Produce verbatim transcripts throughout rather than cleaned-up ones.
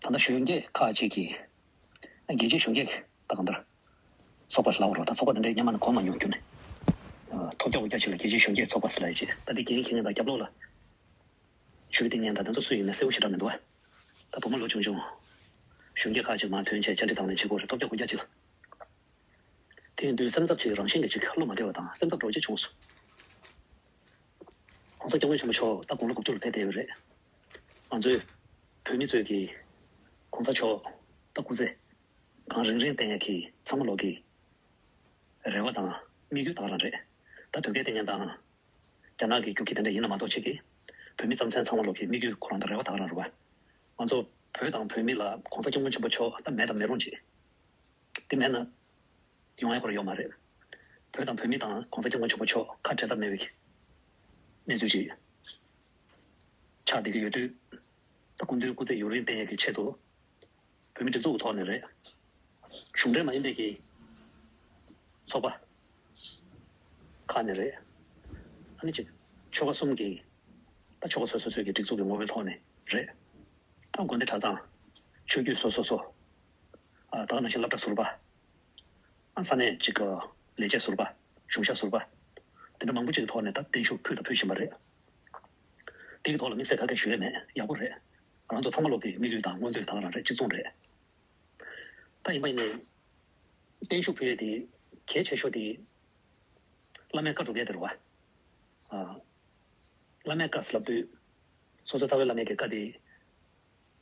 ད་ལྟ་གཞོན་སྐྱེས་ཁག་ཅིག་གིས་རྒྱལ་སྤྱིའི་གཞོན་སྐྱེས་ད་གང་ལྟར་ཚོགས་པ་ལབ་རོགས། ད་ཚོགས་པ་དེ་འདྲའི་སྔོན་མ་ནས་གོ་མ་མྱོང་རྒྱུ་ནས། ཐོབ་རྒྱག་འོ་རྒྱག་ཅིག་ལ་རྒྱལ་སྤྱིའི་གཞོན་སྐྱེས་ཚོགས་པ་ཟེར་ལབ་ཡོད་ཅེས། ད་དེ་འགན་འཁྱེར་མཁན་དང་རྒྱབ་ལོགས་ལ་ཇུས་འདེགས་མཁན་དང་དེ་ཚོ་སུ་ཡིན་ན་གསལ་པོ་ཞེ་དྲག་མི་འདུག་བ། ད་བུ་མོ་ལོ་ཆུང་ཆུང་གཞོན་སྐྱེས་ཁག་ཅིག་མར་ཐོན་བྱས་བཅར་འདྲི་བཏང་ནས་བྱེད་དགོས་རེད། ཐོབ་རྒྱག་འོ་རྒྱག་ཅིག་ལ། དེ་ཡིན་དུས་སེམས་འཚབ་ཅིག་རང་བཞིན་གྱིས་ཅིག་བློ་མ་བདེ་བ་དང་སེམས་འཚབ་འདྲ་བོ་ཅིག་བྱུང་སོང་། ༸གོང་ས་༸སྐྱབས་མགོན་ཆེན་པོ་མཆོག་ད་དགུང་ལོ་དགུ་བཅུ་ལ་ཕེབས་བསྡད་ཡོད་རེད། ང་ཚོའི་བོད་མི་ཚོས་ཀྱི་༸གོང་ས་མཆོག་ད་སྐུ་ཚེ་གང་རིང་རིང་བརྟན་ཡག་གི་ཚང་མ་ལོག་གི་རེ་བ་དང་དམིགས་ཡུལ་ད་ག་རང་རེད། ད་དོལ་རྒྱལ་བསྟེན་མཁན་དང་རྒྱ་ནག་གི་རྒྱུག་ཁྱི་དེ་འདྲ་ཡིན་ན་མ་གཏོགས་ཅིག་གིས་བོད་མི་རྩམ་ཟན་ཚང་མ་ལོག་གི་དམིགས་ཡུལ་ཁོ་རང་དང་རེ་བ་ད་ག་རང་རེད་བ། ང་ཚོ་བོད་དང་བོད་མི་ལ་༸གོང་ས་༸སྐྱབས་མགོན་ཆེན་པོ་མཆོག་ད་མེད་དང་མེད་རུང་ཅིག་དེ་མེད་ན་ཡོང་ཡ་ཁོ་རང་ཡོད་མ་རེད། བོད་དང་བོད་མི་དང་༸གོང་ས་༸སྐྱབས་མགོན་ཆེན་པོ་མཆོག་ཁ་བྲལ་ཐབས་མེད་པའི་གནས་ཚུལ་ཅིག་ཆགས་བསྡད་ཀྱི་ཡོད་དུས། ད་སྐུ་མདུན་སྐུ་ཚེ་ཡུན་རིང་བརྟན་ཡས་ཀྱི་ཆེད་དུ། བོད་མི་སྒྲིག་འཛུགས་ཀྱི་ཐོག་ནས་རེད། གཞུང་འབྲེལ་མ་ཡིན་པའི་གི་ཚོགས་པ་ཁག་ནས་རེད། ཨ་ནི་ཅིག་ཆོལ་ཁ་གསུམ་གྱི་ད་ཆོལ་ཁ་སོ་སོ་སོའི་གི་སྒྲིག་འཛུགས་ཀྱི་ངོ་བོའི་ཐོག་ནས་རེད། ད་དགོན་སྡེ་གྲྭ་ཚང་། ཆོས་བརྒྱུད་སོ་སོ་སོ། ཨ་ད་ག་ནང་བཞིན་སློབ་གྲྭ་ཟུར་པ། ཨ་ས་གནས་གཅིག་གི་ལས་བྱེད་ཟུར་པ། གཞུང་ཞབས་ཟུར་པ། དེ་འདྲ་མང་པོ་ཅིག་གི་ཐོག་ནས་ད་བརྟན་བཞུགས་ཕུལ་དང་ཕུལ་བཞིན་པ་རེད། དེ་གི་ཐོག་ལ་དམིགས་བསལ་ག་གེ་ཞུ་ཡས་མེད། ཡག་པོ་རེད། ང་རང་ཚོ་ཚང་མ་ལོག་གི་དམིགས་ཡུལ་དང་མངོན་འདོད་ད་ག་རང་རེད། གཅིག་མཚུངས་རེད། ད་ཡིན་པ་ཡིན་ནའི་བརྟན་བཞུགས་ཕུལ་ཡས་དེ་གལ་ཆེ་ཤོས་དེ་བླ་མའི་བཀའ་སྒྲུབ་ཡས་དེ་རེད་བ། ཨ། བླ་མའི་བཀའ་ཟེར་ལབ་དུས། སོ་སོའི་རྩ་བའི་བླ་མའི་གི་བཀའ་དེ།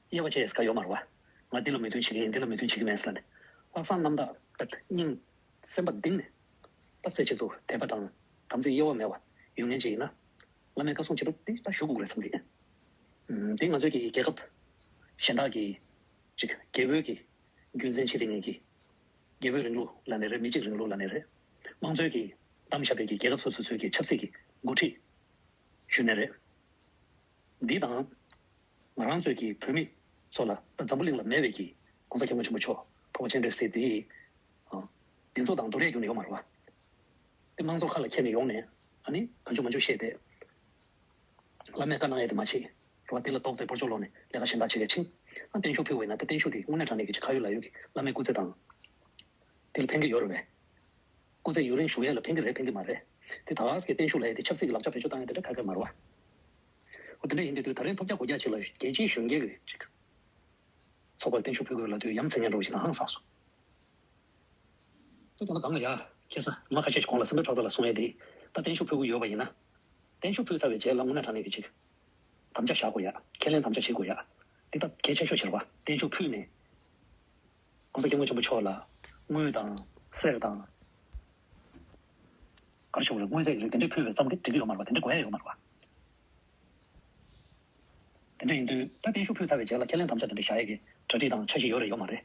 དབྱེ་བ་ཕྱེ་ཡས་ག་ཡོད་མ་རེད་བ། ང་འདི་ལ་མོས་མཐུན་བྱེད་ཀྱི་ཡིན། འདི་ལ་མོས་མཐུན་བྱེད་ཀྱི་མེད་ཟེར་ལབ་ནས། ལྷག་བསམ་རྣམ་དག་སྙིང་སེམས་པ་གཏིང་ནས་ད་རྩེ་གཅིག་ཏུ་དད་པ་དང་དམ་ཚིག་དབྱེ་བ་མེད་པ་ཡོད་མཁན་ཅིག་ཡིན་ན། བླ་མའི་བཀའ་གསུང་ཅི་སྒྲུབ་དེ་ད་ཞུ་དགོས་རེད་བསམ་གི། ཨུམ། དེ་ང་ཚོའི་གི་རྒྱལ་ཁབ་གཞན་དག་གི་ཅིག་རྒྱལ་པོའི་གི་རྒྱུད་འཛིན་བྱེད་མཁན་གྱི་རྒྱལ་པོའི་རིང་ལུགས་ལབ་ནའི་རེད། མི་གཅིག་རིང་ལུགས་ལབ་ནའི་རེད། དམངས་གཙོའི་གི་བདམས་བཞག་པའི་གི་རྒྱལ་ཁབ་སོ་སོ་སོའི་གི་ཆབ་སྲིད་ཀྱི་འགོ་ཁྲིད་ཞུ་ནའི་རེད། འདི་དང་། ང་རང་ཚོའི་གི་བོད་མི་ཚོ་ལ་ད་འཛམ་བུ་གླིང་ལ་མེད་པའི་གི་༸གོང་ས་༸སྐྱབས་མགོན་ཆེན་པོ་མཆོག་འཕགས་པ་སྤྱན་རས་གཟིགས་དེ། ཨ། འདི་ཚོ་དང་བསྡུར་ཡས་ཁྱོན་ནས་ཡོད་མ་རེད་བ། དེ་དམངས་གཙོ་ཁ་ལ་འཁྱེར་ནས་ཡོང་ནས་ཨ་ནི་གང་བྱུང་མང་བྱུང་བཤད་དེ། བླ་མས་བཀའ་གནང་ཡས་དེ་མ་བྱེད་རེད་བ། དེ་ལ་ལྡོག་སྟེ་སྤོ་ཆོག་ལོག་ནས་ལས་ཀ་གཞན་དག་བྱེད་ཡས་ཕྱིན། ཨ་བརྟན་བཞུགས་ཕུལ་བ་ཡིན་ན་ད་བརྟན་བཞུགས་དེ་དངོས་གནས་དྲང་གནས་ཀྱི་ཅིག་ཁ་ཡོད་ལག་ཡོད་ཀྱི་བླ་མའི་སྐུ་ཚེ་དང་། དེ་ལ་ཕན་གྱི་ཡོད་རེད་བས། སྐུ་ཚེ་ཡུན་རིང་བཞུགས་ཡས་ལ་ཕན་གྱི་རེད་ཕན་གྱི་མ་རེད། དེ་ད་ག་ཟེ་བརྟན་བཞུགས་ལབ་ཡས་དེ་ཆབ་སྲིད་ཀྱི་ལག་ཆ་བེད་སྤྱོད་བཏང་ཡས་དེ་འདྲ་ག་གེ་མ་རེད་བ། འོ་དེ་འདྲ་ཡིན་དུས་དུས་ད་རེས་ཐོབ་རྒྱག་གོ་རྒྱག་ཅིག་ལ་རྒྱལ་སྤྱིའི་གཞོན་སྐྱེས་ཀྱི་ཅིག་ཚོགས་པར་བརྟན་བཞུགས་ཕུལ་དགོས་ལབ་དུས་ཡ་མཚན་སྙན་འགྲོ་ཞིག་ན་ཧང་སངས་སོང་། ད་ད་ལྟ་གང་ལ་ཡ། ཁ་སང་ཉི་མ་ཁ་ཤས་ཤིག་གོང་ལ་སེམས་དཔའ་གྲོགས་ཚོ་ལ་གསུང་ཡས་དེ། ད་བརྟན་བཞུགས་ཕུལ་དགོས་ཡོད་པ་ཡིན་ན། བརྟན་བཞུགས་ཕུལ་ཚར་བའི་རྗེས་ལ་དངོས་གནས་དྲང་གནས་ཀྱི་ཅིག་དམ་བཅའ་བཞག་དགོས་ཡ། ཁས་ལེན་དམ་བཅའ་བྱེད་དགོས་ཡ། འདི་ད་གལ་ཆེ་ཤོས་ཤིག་རེད་བ། བརྟན་བཞུགས་ཕུལ་ནས། ༸གོང་ས་༸སྐྱབས་མགོན་ཆེན་པོ་མཆོག་ལ་དངུལ་དང་གསེར་དང་། ག་རེ་ཞུ་དགོས་རེད། དངུལ་རྫས་ཀྱི་རིགས་དེ་འདྲས་ཕུལ་བའི་ཙམ་གྱིས་འགྲིག་གི་ཡོད་མ་རེད་བ། དེ་འདྲས་དགོས་ཡ་ཡོད་མ་རེད་བ། དེ་འདྲ་ཡིན་དུས་ད་བརྟན་བཞུགས་ཕུལ་ཚར་བའི་རྗེས་ལ་ཁས་ལེན་དམ་བཅའ་དེ་འདྲ་བཞག་ཡས་ཀྱི་གྲ་སྒྲིག་དང་འཆར་གཞི་ཡོད་རེད་ཡོད་མ་རེད།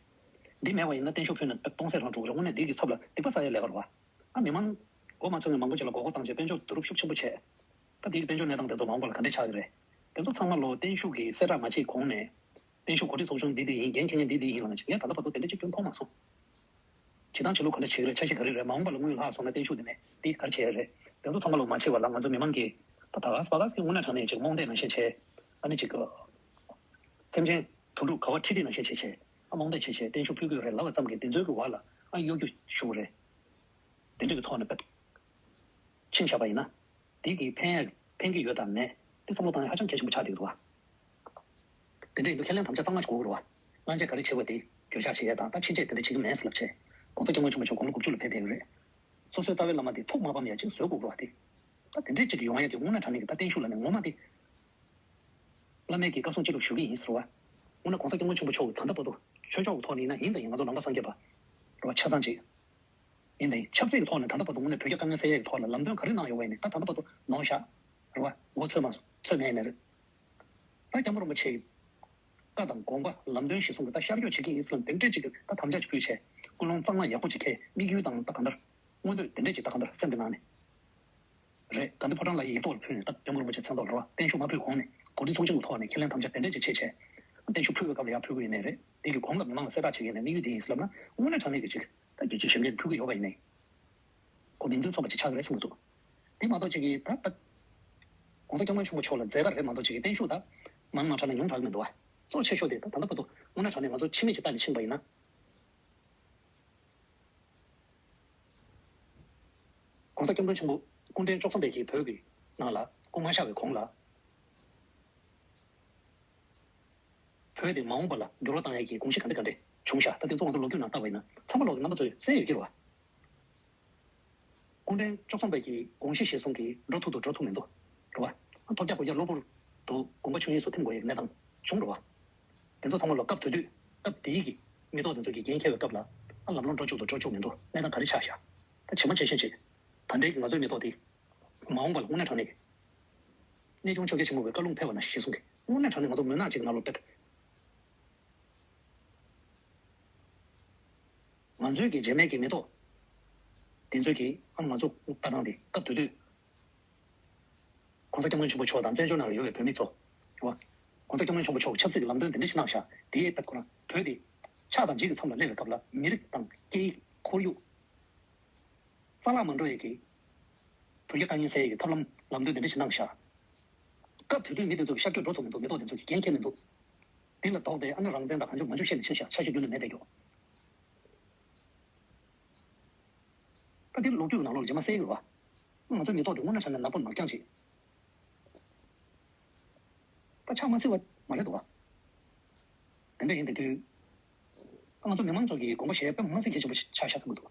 འདི་མེད་པ་ཡིན་ན་བརྟན་བཞུགས་ཕུལ་ནས་སྟོང་ཟད་རང་འགྲོ་གི་རེད། དངོས་གནས་འདི་གི་ཚབ་ལ་སྡིག་པ་བསགས་ཡས་ལས་ཀ་རེད་བ། ཨ་མི་མང་མགོ་མ་ཚོས་མཁན་མང་པོ་ཅིག་ལ་མགོ་སྐོར་བཏང་བྱས་དཔལ་འབྱོར་བསྡུ་རུབ་ཤུགས་ཆེན་པོ་བྱས། ད་འདི་གི་དཔལ་འབྱོར་གནས་སྟངས་དེ་ཚོ་མ་འོངས་པ་ལ་ག་འདྲས་ཆགས་ཀྱི་རེད། དེ་ཚོ་ཚང་མ་ལོ་བརྟན་བཞུགས་ཀྱི་གསལ་བསྒྲགས་མ་བྱེད་གོང་ནས། བརྟན་བཞུགས་གོ་སྒྲིག་ཚོགས་ཆུང་འདི་འདི་ཡིན། འགན་འཁྱེར་མཁན་འདི་འདི་ཡིན་ལབ་ན་ཅིག་ངས་ད་ལྟ་བར་དུ་དེ་འདྲ་ཅིག་སྐྱོན་མཐོང་མ་སོང་། བྱེད་སྟངས་བྱེད་ལུགས་ག་འདྲ་བྱེད་ཀྱི་རེད། འཆར་གཞི་ག་རེ་རེད། མ་འོངས་པ་ལ་དངུལ་ལྷག་སོང་ན་བརྟན་བཞུགས་དེ་ནས་འདི་ག་རེ་བྱེད་ཀྱི་རེད། དེ་ཚོ་ཚང་མ་ལོ་མ་བྱེད་པ་ལ་ང་ཚོ་མི་མང་གིས་ད་ད་ག་ས་ག་ས་གི་དངོས་གནས་དྲང་གནས་ཅིག་རྨོངས་དད་ནང་བཞིན་བྱས། ཨ་ནི་ཅིག་གི་སེམས་ཅན་དུད་འགྲོ་ག་བ་ཁྲིད་ཁྲིད་ནང་བཞིན་བྱས་བྱས། ཨ་རྨོངས་དད་བྱས་བྱས་བརྟན་བཞུགས་ཕུལ་དགོས་རེད་ལབ་པ་ཙམ་གྱིས་འདི་ཚོའི་གི་བར་ལ་ཨ་གཡོ་སྒྱུ་ཞུ་གི་རེད། དེ་འདྲ་གི་ཐོག་ནས་ཕྱིན་བཞག་པ་ཡིན་ན། དེ་གིས་ཕན་ཡ་ཕན་གྱི་ཡོད་དམ་མེད་དེ་བསམ་བློ་བཏང་ཡ་ཧ་ཅང་གལ་ཆེན་པོ་ཆགས་བསྡད་ཀྱི་འདུག་བ། དེ་འདྲ་ཡིན་དུས་ཁས་ལེན་དམ་བཅའ་གཙང་མ་ཞིག་དགོས་ཀྱི་རེད་བ། སྔ་རྗེས་ག་རེ་བྱས་པ་དེ་འགྱོད་བཤགས་བྱེད་ཡ་དང་ད་ཕྱིན་ཆད་དེ་འདྲ་བྱེད་ཀྱི་མེད་ཟེར་ལབ་བྱས། ༸གོང་ས་༸སྐྱབས་མགོན་ཆེན་པོ་མཆོག་དགུང་ལོ་དགུ་བཅུ་ལ་ཕེབས་བསྡད་ཡོད་རེད། སོ་སོའི་རྩ་བའི་བླ་མ་དེ་ཐུགས་མ་ཕམ་ཡ་ཅིག་བཟོ་དགོས་ཀྱི་རེད་བ་དེ། ད་དེ་འདྲས་ཅིག་ཡོང་ཡ་དེ་དངོས་གནས་དྲང་གནས་ཀྱི་ད་བརྟན་བཞུགས་ལབ་ནས་ངོ་མ་དེ། བླ་མའི་གི་བཀའ་གསུང་ཅི་སྒྲུབ་ཞུ་གི་ཡིན་ཟེར་བ། དངོས་གནས་༸གོང་ས་༸སྐྱབས་མགོན་ཆེན་པོ་མཆོག་གི་ད་ལྟ་བར་དུ་ཆོས་ཕྱོགས་ཀྱི་ཐོག་ནས་ཡིན་ན་ཡིན་དང་ཡིན་ང་ཚོ་ནང་པ་སངས་རྒྱས་པ་རེད་བ་ཆ་ཚང་ཅིག་ཡིན་ནའི་ཆབ་སྲིད་ཀྱི་ཐོག་ནས་ད་ལྟ་བར་དུ་དངོས་གནས་བོད་རྒྱ་དཀའ་ངལ་སེལ་ཡས་ཀྱི་ཐོག་ལ་ལམ་སྟོན་ག་རེ་གནང་ཡོད་པ་ཡིན་ནའི་ད་ད་ལྟ་བར་དུ་ནོར་བཞག་རེད་བ། མགོ་ཚོས་མ་སོང་ཚོས་མེད་ནའི་རེད། ད་༸སྐྱབས་མགོན་རིན་པོ་ཆེ་གི་བཀའ་དང་དགོངས་པ་ལམ་སྟོན་གཞིར་བཟུང་གི་ད་ཤར་བསྐྱོད་བྱེད་ཀྱི་ཡིན་ཟེར་ལ་དེ་འདྲས་ཅིག་གི་ད་དམ་བཅའ་ཅིག་ཕུལ་བྱས་ཀུན་སློང་གཙང་མ་ཡག་པོ་ཅིག་འཁྱེར་དམིགས་ཡུལ་དང་ད་གང་ལྟར་མངོན་འདོད་དེ་འདྲས་ཅིག་ད་གང་ལྟར་སེམས་ཀྱི་ནང་ནས་རེད། དགའ་ལྡན་ཕོ་བྲང་ལ་ཡིག་ཐོག་ལ་ཕུལ་ནས་ད་༸སྐྱབས་མགོན་རིན་པོ་ཆེ་མཚན་རྟགས་ལ་རེད་བ་བརྟན་བཞུགས་མ་ཕུལ་གོང་ནས་གོ་སྒྲིག་ཚོགས་ཆུང་གི་ཐོག་ནས་ཁས་ལེན་དམ་བཅའ་དེ་འདྲས་ཅིག་བྱས་བྱས་བརྟན་བཞུགས་ཕུལ་བའི་སྐབས་ལ་ཡར་ཕུལ་གི་ཡིན་ནའི་རེད། དེ་གི་གོང་ལ་མི་མང་ལ་གསལ་བསྒྲགས་བྱེད་ཀྱི་ཡིན་ནའི་དམིགས་ཡུལ་དེ་ཡིན་ཟེར་ལབ་ན་དངོས་གནས་དྲང་གནས་ཀྱི་ཅིག་ད་རྒྱལ་སྤྱིའི་གཞོན་སྐྱེས་ཕུལ་གྱི་ཡོད་པ་ཡིན་ནའི། ཁོ་མིང་དོན་མཚུངས་པ་ཅིག་ཆགས་ཀྱི་རེད་བསམ་གྱི་འདུག་དེ་མ་གཏོགས་ཅིག་གིས་ད་ད། ༸གོང་ས་༸སྐྱབས་མགོན་ཆེན་པོ་མཆོག་ལ་མཛད་དཀའ་རེད་མ་གཏོགས་ཅིག་གིས་བརྟན་བཞུགས་ད། མང་མང་དྲགས་ན་ཉུང་དྲགས་ཀྱི་མི་འདུག་བ། གཙོ་ཆེ་ཤོས་དེ་ད་ལྟ་བར་དུ་དངོས་གནས་དྲང་གནས་ང་ཚོ་ཕྱི་མིག་ཅིག་ལྟ་ནས་ཕྱིན་པ་ཡིན་ན། ༸གོང་ས་༸སྐྱབས་མགོན་ཆེན་པོ་སྐུ་ཕྲེང་བཅུ་གསུམ་པའི་གི་བོད་ཀྱི་ནང་ལ་སྐུ་མ་གཤེགས་པའི་གོང་ལ། བོད་དེ་མ་འོངས་པ་ལ་འགྱུར་བ་བཏང་ཡས་ཀྱི་དགོངས་གཞི་ག་འདྲ་ག་འདྲ་བྱུང་ཤག་ད་དེ་ཚོ་ང་ཚོ་ལོ་རྒྱུས་ནང་བལྟས་པ་ཡིན་ན་ཚང་མ་ལོག་གི་རྣམ་པ་ཚོས་གསན་ཡོད་ཀྱི་རེད་བ། སྐུ་ཕྲེང་བཅུ་གསུམ་པའི་གི་དགོངས་གཞི་གཞིར་བཟུང་གིས་འགྲོ་ཐུབ་འདུག་འགྲོ་ཐུབ་མི་འདུག་རེད་བ། ཐོབ་རྒྱག་གོ་རྒྱག་གློ་བུར་དུ་དགོངས་པ་ཆོས་དབྱིངས་སུ་ཐིམ་དགོས་ཡའི་གནས་སྟངས་བྱུང་རེད་བ། དེ་ཚོ་ཚང་མ་ལོ་སྐབས་དེ་དུས་སྐབས་དེའི་གི་མི་ཐོག་དེ་ཚོ་གི་འགན་འཁྱེར་བའི་སྐབས་ལ་ཨ་ལམ་ལྷོང་འགྲོ་བཅུག་དང་འགྲོ་བཅུག་མི་འདུག་གནས་སྟངས་ག་རེ་ཆགས་ཤག་ད་ཇི་མ་ཇི་བཞིན་བྱེད། ད་ལྟའི་གི་ང་ཚོའི་མི་ཐོག་དེ་མ་འོངས་པ་ལ་དངོས་གནས་དྲང་གནས་ཀྱི་གནས་ཆུང་ཆོས་རྒྱལ་ཆེན་པོ་བའི་བཀའ་ལུང་ཕེབས་པ་ན་གཞི་བཟུང་གི་དངོས་གནས་དྲང་གནས་ང་ཚོ་མུན་ནག་ཅིག་ནང་ལོགས་ཕེབས། ང་ཚོའི་གི་རྗེས་མའི་གི་མི་ཐོག་དེ་ཚོའི་གི་ཨ་ང་ཚོ་ལྟ་སྟངས་དེ་སྐབས་དེ་དུས། ༸གོང་ས་༸སྐྱབས་མགོན་ཆེན་པོ་མཆོག་དང་བཙན་བྱོལ་ནང་ལ་ཡོད་པའི་བོད་མི་ཚོ། རེད་བ། ༸གོང་ས་༸སྐྱབས་མགོན་ཆེན་པོ་མཆོག་ཆབ་སྲིད་ཀྱི་ལམ་སྟོན་དེ་འདྲ་ཞིག་གནང་ཤག་དེའི་ཐད་ཁོ་རང་བོད་དེ་ཕྱག་དང་ལྗིད་ཀྱི་མཚམས་ལ་སླེབས་པའི་སྐབས་ལ་མི་རིགས་དང་སྐད་ཡིག་ཁོར་ཡུག་རྩ་བརླག་མ་འགྲོ་ཡས་ཀྱི་བོད་ཀྱི་དཀའ་ངལ་སེལ་ཡས་ཀྱི་ཐབས་ལམ་ལམ་སྟོན་དེ་འདྲ་ཞིག་གནང་ཤག་སྐབས་དེ་དུས་མི་དེ་ཚོ་གི་ཤར་བསྐྱོད་འགྲོ་ཐུབ་མི་འདུག་མི་ཐོག་དེ་ཚོ་གི་འགན་འཁྱེར་མི་འདུག་དེ་ལ་ལྡོག་སྟེ་ཨ་ནི་རང་བཙན་དང་གང་བྱུང་མང་བྱུང་བཤད་ནས་ཕྱིན་ཤག་ཆ་ཤས་རྒྱུན་ནས་མེད་བསྡད་ཀྱོག་ད་དེ་ལོ་རྒྱུས་ཀྱི་ནང་ལོགས་ལ་རྗེས་མ་གསལ་གྱི་རེད་བ། ང་ཚོའི་མི་ཐོག་དེ་དངོས་གནས་དྲང་གནས་ནག་པོ་ནག་རྐྱང་ཅིག་ད་ཆགས་མ་སྲིད་པ་མ་རེད་འདུག་བ། དེ་འདྲ་ཡིན་དེ་དུས། ང་ཚོ་མི་མང་ཚོ་གིས་དགོངས་པ་བཞེས་དཔེ་མ་སྲིད་གལ་ཆེན་པོ་ཆགས་ཤག་བསམ་གྱི་འདུག་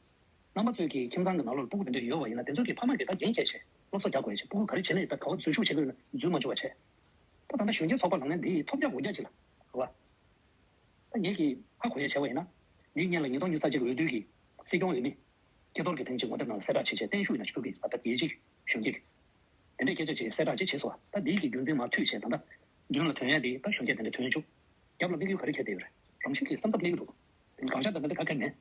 རྣམ་པ་ཚོས་ཀྱིས་ཁྱིམ་ཚང་གི་ནང་ལོགས་ལ་སྤུ་གུ་དེ་འདྲ་ཡོད་པ་ཡིན་ན་དེ་ཚོ་གིས་ཕ་མ་གིས་ད་འགན་འཁྱེར་བྱས་སློབ་གསོ་རྒྱག་དགོས་ཡ་བྱས་སྤུ་གུ་ག་རེ་བྱེད་ན་ཡོད་པ་ག་པར་འཛུལ་ཞུགས་བྱེད་དགོས་ན་འཛུལ་མ་བཅུག་པ་བྱས། ད་ད་ལྟ་གཞོན་སྐྱེས་ཚོགས་པ་ལངས་ནས་འདི་ཐོབ་རྒྱག་སྒོ་རྒྱག་ཅིག་ལ་རེད་བ། ད་ངེད་ཀྱིས་ཧ་གོ་ཡ་བྱས་པ་ཡིན་ན། འདིའི་སྔོན་ལ་ཉིས་སྟོང་ཉི་ཤུ་རྩ་གཅིག་གི་འོས་བསྡུ་གི་སྲིད་སྐྱོང་འོས་མི། སྐྱེ་རྡོར་གྱི་དེང་ཕྱིན་ངོ་དེབ་ནང་ལ་གསལ་བསྒྲགས་བྱས་བྱས་བརྟན་བཞུགས་ཡིན་ན་ཞུ་གི་ཡིན་ཟེར་ད་རྒྱལ་སྤྱིའི་གཞོན་སྐྱེས་ཀྱི། དེ་འདྲའི་སྐད་ཆ་ཅིག་གསལ་བསྒྲགས་ཅིག་བྱས་སོང་བ། ད་འདིའི་གི་རྒྱུན་འཛིན་མར་མཐུད་བྱས་ད་ལྟ་མདུན་ལ་ཐོན་ཡ་དེ་ད་གཞོན་སྐྱེས་དེ་འདྲ་ཐོན་བཅུག་རྒྱབ་ལ་དམིགས་ཡུལ་ག་རེ་འཁྱེར་བསྡད་ཡོད་རེད། རང་བཞིན་གྱིས་བསམ་ཚབ་གནས་ཀྱི་འདུག་དེ་ནི་དགག་བཞག་དང་དེ་འདྲ་ག་གེ་མེད།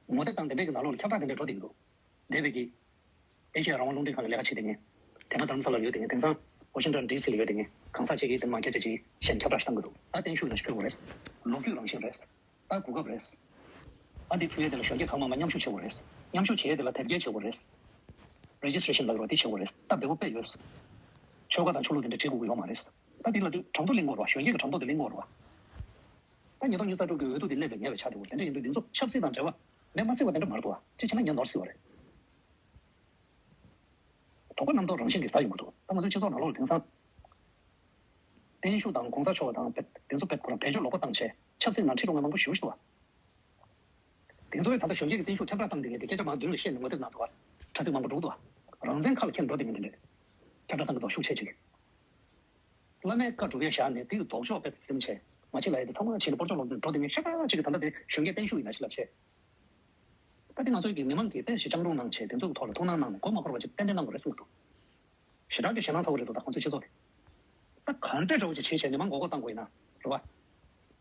ངོ་དེབ་དང་དེ་འདྲའི་གི་ནང་ལོགས་ལ་ཁྱབ་བསྒྲགས་དེ་འདྲ་འགྲོ་བསྡད་ཀྱི་འདུག་འདས་པའི་གི། ཨེ་ཤེ་ཡ་རང་དབང་རླུང་འཕྲིན་ཁང་ལ་ལས་ཀ་བྱེད་བསྡད་མཁན། དེ་སྔ་རྡ་རམ་ས་ལར་ཡོད་བསྡད་མཁན། དེང་སང་ཝ་ཤིང་ཊོན་ཌི་སི་ལ་ཡོད་བསྡད་མཁན་གང་ཟག་ཅིག་གིས་དེ་མ་སྐད་ཆ་ཅིག་བཤད་ནས་ཁྱབ་བསྒྲགས་ཞིག་བཏང་གི་འདུག་ད་བརྟན་བཞུགས་ལ་ཞིག་ཕུལ་དགོས་རེད། ལོ་རྒྱུས་རང་བཞིན་རེད། ད་གོ་སྐབས་རེད། ད་འདི་ཕུལ་ཡས་དེ་ལ་གཞོན་སྐྱེས་གང་མང་མང་མཉམ་ཞུགས་བྱེད་དགོས་རེད། མཉམ་ཞུགས་བྱེད་ཡས་དེ་ལ་དེབ་སྐྱེལ་བྱེད་དགོས་རེད། རེ་ཇི་སི་ཊྲེ་ཤན་ལབ་རོགས་དེ་བྱེད་དགོས་རེད། ད་འབེལ་པོ་དཔེ་ཡོད། ཆོལ་ཁ་དང་ཆོས་ལུགས་དེ་འདྲ་བྲིས་དགོས་ཀྱི་ཡོད་མ་རེད། ད་འདི་ལ་དུས་གྲངས་ཐོ་གླེང་དགོས་རེད་བ། གཞོན་སྐྱེས་ཀྱི་གྲངས་ཐོ་དེ་གླེང་དགོས་རེད་བ། ད་ཉིས་སྟོང་ཉི་ཤུ་རྩ་དྲུག་གི་འོས་བསྡུ་དེ་སླེབས་པའི་ཉེ་བའི་ཆ་དེ་འོ་དེ་འདྲ་ཡིན་དུས་འདི་ཚོ་ཆབ་སྲིད་དང་འབྲེལ་བ་མེད་མ་སྲིད་པ་དེ་འདྲ་མ་རེད་དོ། ཅིག་བྱས་ན་ངས་ནོར་སྲིད་པ་རེད། དོགས་པ་རྣམ་རྟོག་རང་བཞིན་གྱིས་ཟ་ཡོང་གི་འདུག་ད་ང་ཚོའི་སྤྱི་ཚོགས་ནང་ལོགས་ལ་དེང་སང་བརྟན་བཞུགས་དང་གོང་ས་མཆོག་དང་དེ་ཚོ་དཔེ་ཁོ་རང་བེད་སྤྱོད་ལོག་པ་བཏང་བྱས་ཆབ་སྲིད་ནང་ཁྲིད་འགྲོ་མཁན་མང་པོ་ཞེ་པོ་ཞིག་འདུག་བ། དེ་ཚོས་ད་ལྟ་གཞོན་སྐྱེས་ཀྱི་བརྟན་བཞུགས་ཁྱབ་བསྒྲགས་བཏང་བསྡད་མཁན་དེ་སྐད་ཆ་མང་མདུན་ལ་བཤད་ནས་ངོ་དེབ་ནང་དུ་བ། དྲ་ཚིགས་མང་པོ་འགྲོ་གི་འདུག་བ། རང་བཙན་ཁ་ལ་འཁྱེར་འགྲོ་བསྡད་མཁན་དེ་འདྲས། ཁྱབ་བསྒྲགས་བཏང་གི་འདུག་ཤུགས་ཆེ་ཅིག་བླ་མའི་བཀའ་སྒྲུབ་ཡས་བཞག་ནས་དེ་ལ་ལྡོག་ཕྱོགས་དཔེ་སེམས་ཆེ། མ་བྱེད་ལ་ཡ་དེ་ཚང་མ་བྱེད་ནས་སྤོར་ཆོག་ལོག་འགྲོ་དེ་མིན་ཤ་ཁ་ཅིག་གི་ད་ལྟ་དེ་གཞོན་སྐྱེས་བརྟན་བཞུགས་ཡིན་ན་ཞིག་ལབ་བྱས། ད་དེ་ང་ཚོའི་གི་མི་མང་གིས་དཔེ་ཞིབ་སྤྱང་གྲུང་གནང་བྱས་དེ་ཚོ་གི་ཐོག་ལ་ཐུགས་སྣང་གནང་ནས་མགོ་མ་འཁོར་བ་ཅིག་ཏན་ཏན་གནང་དགོས་རེད་བསམ་གི་འདུག་ཞེ་དྲག་གི་ཞེད་སྣང་ཚ་བོ་རེད་འདུག་ད་ཁོང་ཚོའི་སྤྱི་ཚོགས་དེ། ད་གང་འདྲ་འདྲ་བོ་ཅིག་བྱས་བྱས་མི་མང་མགོ་སྐོར་བཏང་དགོས་ཡིན་ན་རེད་བ།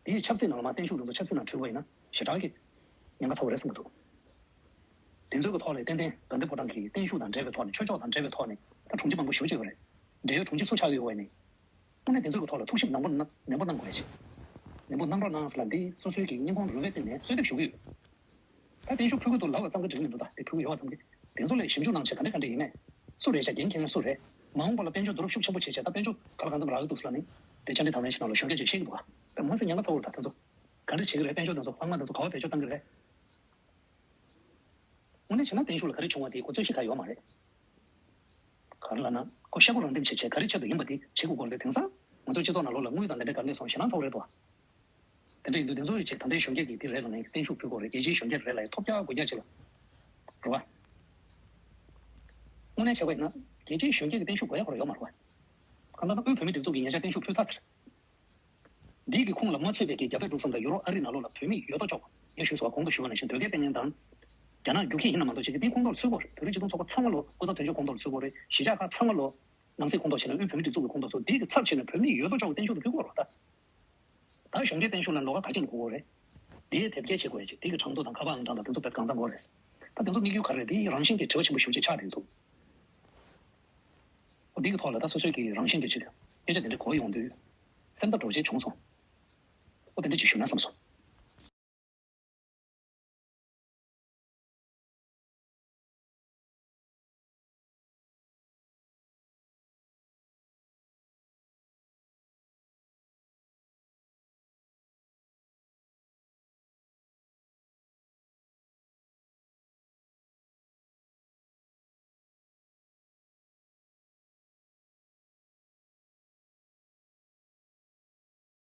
དེ་ཡི་ཆབ་སྲིད་ནང་ལ་མ་བརྟན་བཞུགས་དེ་ཚོ་ཆབ་སྲིད་ནང་བྲུས་པ་ཡིན་ན་ཞེ་དྲག་གི་ཉེན་ཁ་ཚ་བོ་རེད་བསམ་གི་འདུག་དེ་ཚོའི་གི་ཐོག་ལ་ཏན་ཏན་དགའ་ལྡན་ཕོ་བྲང་གི་བརྟན་བཞུགས་དང་འབྲེལ་བའི་ཐོག་ནས་ཆོས་ཕྱོགས་དང་འབྲེལ་བའི་ཐོག་ནས་ད་དྲུང་ཆེ་མང་པོ་ཞེ་པོ་ཅིག་ཡོད་རེད། འབྲེལ་ཡོད་དྲུང་ཆེ་སུ་ཆགས་ཀྱི་ཡོད་པ་ཡིན་ནའི། དངོས་གནས་དེ་ཚོའི་གི་ཐོག་ལ་ཐུགས་ཞིབ་ནན་པོ་གནང་ནན་པོ་གནང་དགོས་རེད་ཅེས། ནན་པོ་གནང་རོགས་གནང་ཟེར་ལ་འདི་སོ་སོའི་གི་སྙིང་ཁོང་རུས་པའི་གཏིང་ནས་གསོལ་འདེབས་ཞུ་གི་ཡོད། ད་བརྟན་བཞུགས་ཕུལ་གི་འདུག་ལབ་པ་ཙམ་གྱིས་འགྲིག་མི་འདུག་ད་དེ་ཕུལ་གི་ཡོད་པ་ཙམ་གྱིས་དེ་ཚོ་ལ་ཞིབ་འཇུག་གནང་བྱས་ག་འདྲ་ག་འདྲ་ཡིན་མིན། སུ་རེད་ཤག་འགན་འཁྱེར་མཁན་སུ་རེད། མ་འོངས་པ་ལ་དཔལ་འབྱོར་བསྡུ་རུབ་ཤུགས་ཆེན་པོ་བྱས་བྱས་ད་དཔལ་འབྱོར་ག་ལ་གང་འཚམ་རག་གི་འདུག་ཟེར་ལབ་ནས་དེ་བཅར་འདྲི་དང་ལེན་ཞིག་ནང་ལ་གཞོན་སྐྱེས་ཅིག་ཤེས་ཀྱི་འདུག་ག་དཔེ་མ་སྲིད་ཉེན་ཁ་ཚ་བོ་རེད། ད་དེ་ཚོ་ག་འདྲ་བྱེད་ཀྱི་རེད། དཔལ་འབྱོར་དེ་ཚོ་ལྷག་མ་དེ་ཚོ་ག་པར་བེད་སྤྱོད་གཏང་གི་རེད། དངོས་གནས་བྱས་ན་བརྟན་བཞུགས་ལ་ག་རེ་བྱུང་བ་དེའི་གོ་རྩོད་གཞི་ག་ཡོད་མ་རེད། ག་རེ་ལབ་ན་ཁོ་ཤ་ཁུ་རང་འདེམས་བྱེད་བྱེད་ག་རེ་ཆེད་དུ་ཡིན་པ་དེ་བྱེད་དགོས་སྐོར་དེ་དེང་སང་ང་ཚོའི་སྤྱི་ཚོགས་ནང་ལོགས་ལ་དངུལ་དང་དེ་འདྲ་ག་འདྲས་སོང་ཞེད་སྣང་ཚ་བོ་རེད་དོ། དེ་འདྲ་ཡིན་དུས་དེ་ཚོ་ཡི་ཆེད་ད་ལྟའི་གཞོན་སྐྱེས་ཀྱིས་དེ་རེད་ལབ་ནས་བརྟན་བཞུགས་ཕུལ་དགོས་རེད། རྒྱལ་སྤྱིའི་གཞོན་སྐྱེས་རེད་ལབ་ཡ་ཐོབ་རྒྱག་དགོས་རྒྱག་ཅིག་ལ། རེད་བ། དངོས་གནས་བྱས་པ་ཡིན་ན་རྒྱལ་སྤྱིའི་གཞོན་སྐྱེས་ཀྱི་བརྟན་བཞུགས་དགོས་ཡ་ཁོ་རང་ཡོད་མ་རེད་བ། གང་ལྟར་ན་དབུས་བོད་མིའི་སྒྲིག་འཛུགས་ཀྱིས་ཉེ་ཆར་བརྟན་བཞུགས་ཕུལ་ཚར་ཚར། འདིའི་གི་ཁོངས་ལ་མ་ཚུད་པའི་གི་རྒྱ་བལ་འབྲུག་གསུམ་དང་ཡུ་རོབ་ཨ་རི་ནང་ལོགས་ལ་བོད་མི་ཡོད་དོ་ཅོག་ངས་ཞུས་སོང་བ་གོང་དུ་ཞུས་པ་ནང་བཞིན་དོལ་རྒྱལ་བསྟེན་མཁན་དང་། རྒྱ་ནག་རྒྱུག་ཁྱི་ཡིན་ན་མ་གཏོགས་ཅིག་གིས་དེའི་ཁོངས་གཏོགས་ལ་ཚུད་ཀྱི་ཡོད་རེད། བོད་རིགས་སྤྱི་མཐུན་ཚོགས་པ་ཚང་མ་ལོ་སྐུ་ཚབ་དོན་གཅོད་ཁོངས་གཏོགས་ལ་ཚུད་ཀྱི་ཡོད་རེད། གཞིས་ཆགས་ཁག་ཚང་མ་ལོ་ནང་སྲིད་ཁོངས་གཏོགས་བྱས་ནས་བོད་མི་ཡོད་དོ་ཅོག་བརྟན་བཞུགས་དེ་ཕུལ་དགོས་རེད་བ་ད། ད་གཞོན་སྐྱེས་བརྟན་བཞུགས་ལ་ལོ་ག་ག་ཅིག་ལ་དགོས་ཀྱི་རེད། དེའི་དེབ་སྐྱེལ་བྱེད་དགོས་ཡ་ཅིག་དེ་གི་གྲངས་ཐོ་དང་ཁ་པར་ཨང་གྲངས་དང་དེ་ཚོ་དཔེ་གང་འཚམ་དགོས་རེད། ད་དེ་ཚོ་དམིགས་ཡུལ་ག་རེ་རེད། དེ་རང་བཞིན་གྱིས་དྲི་བ་ཆེན་པོ་ཞེ་པོ་ཅིག་ཆགས་བསྡད་འདུག་འོ་འདི་གི་ཐོག་ལ་ད་སོ་སོའི་གི་རང་བཞིན་གྱི་ཅིག་སྐད་ཆ་དེ་འདྲ་གོ་ཡོང་དུས་སེམས་ཐག་འགྲོ་ཅིག་བྱུང་སོང་། འོ་དེ་འདྲ་ཅིག་ཞུ་ན་བསམ་སོང་